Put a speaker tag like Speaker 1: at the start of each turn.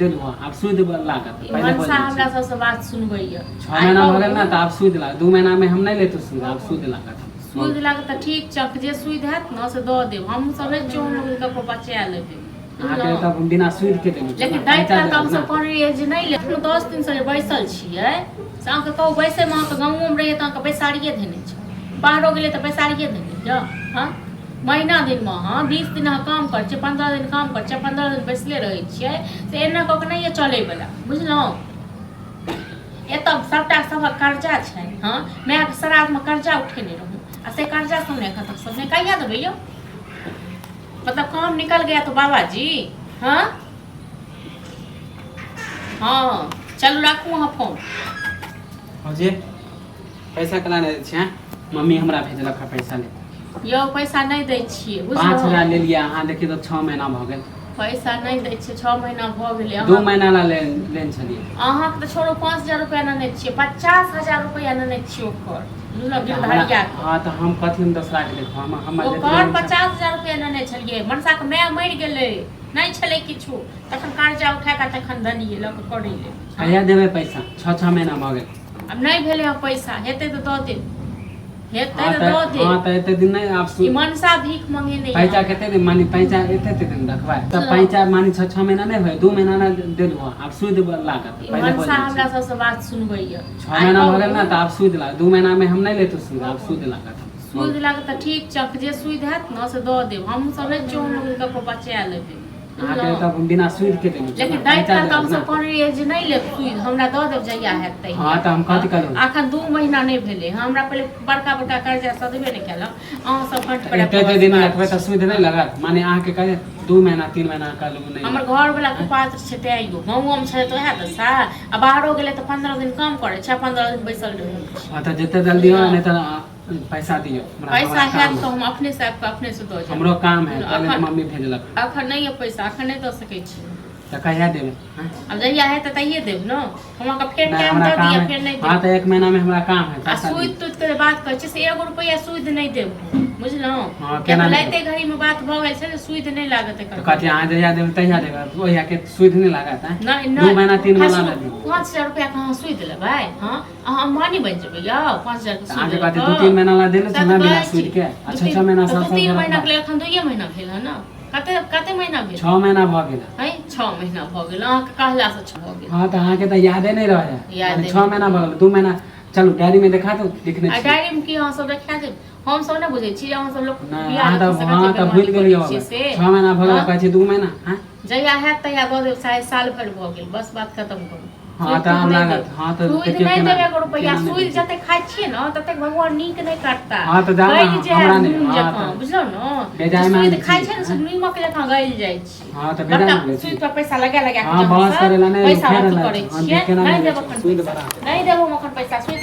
Speaker 1: देलहुँ आब सूद लागत।
Speaker 2: ई
Speaker 1: पहिले
Speaker 2: मनसा
Speaker 1: बोल दै
Speaker 2: हमरा
Speaker 1: छी।
Speaker 2: सबसँ बात सुनबैया।
Speaker 1: 6 महीना भऽ गेल ने, तऽ आब सूद लागत। 2 महीनामे हम नहि लेतहुँ सूद, आब सूद लागत।
Speaker 2: सूद लागत तऽ ठीक छै, जे सूद हैत ने से दऽ देब। हमहूँ सब नहि चोर लोक ककरो बचा लेबै।
Speaker 1: अहाँके तब हम बिना सूद के देलहुँ।
Speaker 2: लेकिन दैत काल तऽ हमसब कहने रहियै जे नहि लेब। 10 दिनसँ जे बैसल छियै से अहाँके कहू, बैसैमे अहाँके गाँवोमे रहियै तऽ अहाँके बैसारिए धेने छै, बाहरो गेलियै तऽ बैसारिए धेने यऽ। हँ, महीना दिनमे अहाँ 20 दिन अहाँ काम करै छियै, 15 दिन काम करै छियै, 15 दिन बैसले रहै छियै, से एना कऽ कऽ नहि यऽ चलैवला, बुझलहुँ? एतऽ सभटा सभक कर्जा छै। हँ, मायके श्राद्धमे कर्जा उठेने रहूँ आ से कर्जा सब नहि एखन तक सब नहि। कहिया देबै यौ? मतलब काम निकल गया तो बाबा जी। हाँ हाँ, चलू, राखू अहाँ फोन।
Speaker 1: भौजी, पैसा केना नहि दै छियै? मम्मी हमरा भेजलक है पैसा ले।
Speaker 2: यौ, पैसा नहि दै छियै।
Speaker 1: पाँच
Speaker 2: बुझलहुँ?
Speaker 1: हजार लेलियै अहाँ, देखियौ तऽ 6 महीना भऽ गेल।
Speaker 2: पैसा नहि दै छियै, 6 महीना भऽ गेलै।
Speaker 1: दू
Speaker 2: अहाँ
Speaker 1: महीना ला लेने छलियै।
Speaker 2: अहाँके तऽ छोड़ू, 5,000 रुपया नेने छियै, 50,000 रुपया नेने छियै ओकर, बुझलहुँ? गिरधरिया के।
Speaker 1: हँ, तऽ हम कथी हम दोसराके देखब? हम हमर जते
Speaker 2: ओकर
Speaker 1: लोन छै-
Speaker 2: 50,000 रुपया नेने छलियै। मनसाके माय मरि गेलै, नहि छलै किछु, तखन कर्जा उठा कऽ तखन देलियै लऽ कऽ करै लेल।
Speaker 1: कहिया देबै पैसा? 6-6 महीना भऽ गेल।
Speaker 2: आब नहि भेलै हँ पैसा, हेतै तऽ दऽ देब, हेतै
Speaker 1: हँ
Speaker 2: तऽ दऽ
Speaker 1: तऽ हँ
Speaker 2: देब।
Speaker 1: तऽ एते दिन नहि आब
Speaker 2: ई मनसा भीख मंगेने
Speaker 1: पैसा
Speaker 2: यऽ।
Speaker 1: कते दिन मानी पैसा एते एते दिन रखबै तऽ पैसा मानी 6-6 महीना नहि होय, 2 महीना नहि देलहुँ आब सूद लागत।
Speaker 2: ई
Speaker 1: पहिले बोल
Speaker 2: मनसा
Speaker 1: दै
Speaker 2: हमरा
Speaker 1: छी।
Speaker 2: सबसँ बात सुनबैया।
Speaker 1: 6 महीना भऽ गेल ने, तऽ आब सूद लागत। 2 महीनामे हम नहि लेतहुँ सूद, आब सूद लागत।
Speaker 2: सूद लागत तऽ ठीक छै, जे सूद हैत ने से दऽ देब। हमहूँ सब नहि चोर लोक ककरो बचा लेबै।
Speaker 1: अहाँके तब हम बिना सूद के देलहुँ।
Speaker 2: लेकिन दैत काल तऽ हमसब कहने रहियै जे नहि लेब सूद, हमरा दऽ देब जहिया हैत तहिया।
Speaker 1: हँ, तऽ हम कथी करू?
Speaker 2: अखन 2 महीना नहि भेलै हँ, हमरा पहिले बड़का बड़का कर्जा सधबे नहि केलहुँ, अहाँ सब कंठ पर
Speaker 1: एते एते दिन रखबै तऽ सूद नहि लागत? माने अहाँके कहे 2 महीना 3 महीना कहलहुँ नहि।
Speaker 2: हमर घर वाला कुपात्र छै तें यौ। गाँवोमे छलै तऽ उएह दशा आ बाहरो गेलै तऽ 15 दिन काम करै छै, 15 दिन बैसल रहै छै।
Speaker 1: हँ, तऽ जते जल्दी हो, नहि तऽ पैसा दियौ हमरा।
Speaker 2: पैसा
Speaker 1: हमरा
Speaker 2: हैत
Speaker 1: काम
Speaker 2: तऽ हम अपने से आबि कऽ अपने से दऽ जायब।
Speaker 1: हमरो काम है पहिले।
Speaker 2: अखन-
Speaker 1: मम्मी भेजलक।
Speaker 2: अखन नहि यऽ पैसा, अखन नहि दऽ सकै छी।
Speaker 1: तऽ कहिया देबै हँ?
Speaker 2: आब जहिया हेतै तहिये देब ने। हम अहाँके फेर
Speaker 1: नहि,
Speaker 2: टाइम
Speaker 1: हमरा
Speaker 2: दऽ
Speaker 1: काम
Speaker 2: दिअ,
Speaker 1: है।
Speaker 2: फेर नहि
Speaker 1: हँ,
Speaker 2: देब।
Speaker 1: तऽ एक महीना में हमरा काम है।
Speaker 2: आ
Speaker 1: पैसा
Speaker 2: सूद
Speaker 1: दियौ।
Speaker 2: तूद के जे बात कहै छी से एगो रुपैआ सूद नहि देब, बुझलहुँ?
Speaker 1: हँ, केना नहि?
Speaker 2: लाइते घड़ी मे बात भऽ गेल छै जे सूद नहि लागत
Speaker 1: तऽ
Speaker 2: एकर।
Speaker 1: कथी अहाँ जहिया देबै तहिया देबै, ओहिया के सूद नहि लागत? आँय?
Speaker 2: नहि।
Speaker 1: दू
Speaker 2: नहि।
Speaker 1: महीना 3 महीना
Speaker 2: हँ,
Speaker 1: लऽ लियौ।
Speaker 2: 5,000 रुपैआ के अहाँ सूद लेबै? हँ, अहाँ अंबानी बनि जेबै यौ 5,000 के सूद
Speaker 1: अहाँके
Speaker 2: लऽ
Speaker 1: कथी
Speaker 2: कऽ?
Speaker 1: 2-3 महीना ला देने
Speaker 2: सएह
Speaker 1: छै ने
Speaker 2: तऽ
Speaker 1: बिना
Speaker 2: कहै
Speaker 1: सूद
Speaker 2: छी।
Speaker 1: के आ 6-6 महीना
Speaker 2: तऽ
Speaker 1: साल
Speaker 2: दू
Speaker 1: साल
Speaker 2: तीन
Speaker 1: भर
Speaker 2: महीना के
Speaker 1: रखबै।
Speaker 2: लेल एखन 2 महीना भेल हँ ने? कते कते महीना भेल?
Speaker 1: 6 महीना भऽ गेल।
Speaker 2: है, 6 महीना भऽ गेल? अहाँके कहलासँ छओ भऽ गेल?
Speaker 1: हँ, तऽ अहाँके तऽ यादे नहि रहै।
Speaker 2: यादे
Speaker 1: माने 6 महीना भऽ गेल, 2 महीना। चलू, डायरी में देखा दू, लिखने
Speaker 2: आ
Speaker 1: छी।
Speaker 2: डायरी में की अहाँ सब देखा देब? हम सब नहि बुझै छी अहाँ सब लोक
Speaker 1: नहि
Speaker 2: बियाह
Speaker 1: अहाँ तऽ
Speaker 2: अथी से
Speaker 1: हँ
Speaker 2: कते
Speaker 1: तऽ भूलि
Speaker 2: बेमानी
Speaker 1: गेलियै।
Speaker 2: करै छियै से।
Speaker 1: 6 महीना भऽ गेल।
Speaker 2: हँ?
Speaker 1: कहै छी 2 महीना। हँ।
Speaker 2: जहिया हैत तहिया दऽ देब, साल साल भरि भऽ गेल, बस बात खतम करू।
Speaker 1: हँ,
Speaker 2: सूद
Speaker 1: तऽ
Speaker 2: तूद
Speaker 1: हम
Speaker 2: नहि
Speaker 1: लागत।
Speaker 2: देब।
Speaker 1: हँ, तऽ
Speaker 2: सूद
Speaker 1: देखियौ
Speaker 2: नहि
Speaker 1: केना
Speaker 2: देब एगो रुपैआ।
Speaker 1: केना नहि
Speaker 2: सूद
Speaker 1: दै छी।
Speaker 2: जतेक खाइ छियै ने ततेक भगवान नीक नहि करता।
Speaker 1: हँ, तऽ जाउ ने,
Speaker 2: गलि जायत
Speaker 1: हमरा नहि
Speaker 2: नून
Speaker 1: हँ,
Speaker 2: जकाँ
Speaker 1: तऽ
Speaker 2: बुझलहुँ ने?
Speaker 1: बेजाय
Speaker 2: जे
Speaker 1: मानै
Speaker 2: सूद खाइ
Speaker 1: छी,
Speaker 2: छै ने से
Speaker 1: हँ।
Speaker 2: नीमक जकाँ गलि जाइ छै।
Speaker 1: हँ, तऽ बेजाय
Speaker 2: बड़का
Speaker 1: मानै छी।
Speaker 2: सूद पर पैसा लगा लगा
Speaker 1: हँ,
Speaker 2: कऽ
Speaker 1: बहस
Speaker 2: अहाँ
Speaker 1: करै लए
Speaker 2: सब
Speaker 1: नहि
Speaker 2: पैसा
Speaker 1: फेर
Speaker 2: अथी
Speaker 1: लए
Speaker 2: करै
Speaker 1: छी। हँ,
Speaker 2: छियै।
Speaker 1: केना
Speaker 2: नहि
Speaker 1: नहि
Speaker 2: देब
Speaker 1: दै छी?
Speaker 2: एखन
Speaker 1: सूद
Speaker 2: पैसा।
Speaker 1: बड़ा
Speaker 2: नहि देब हम एखन पैसा सूद।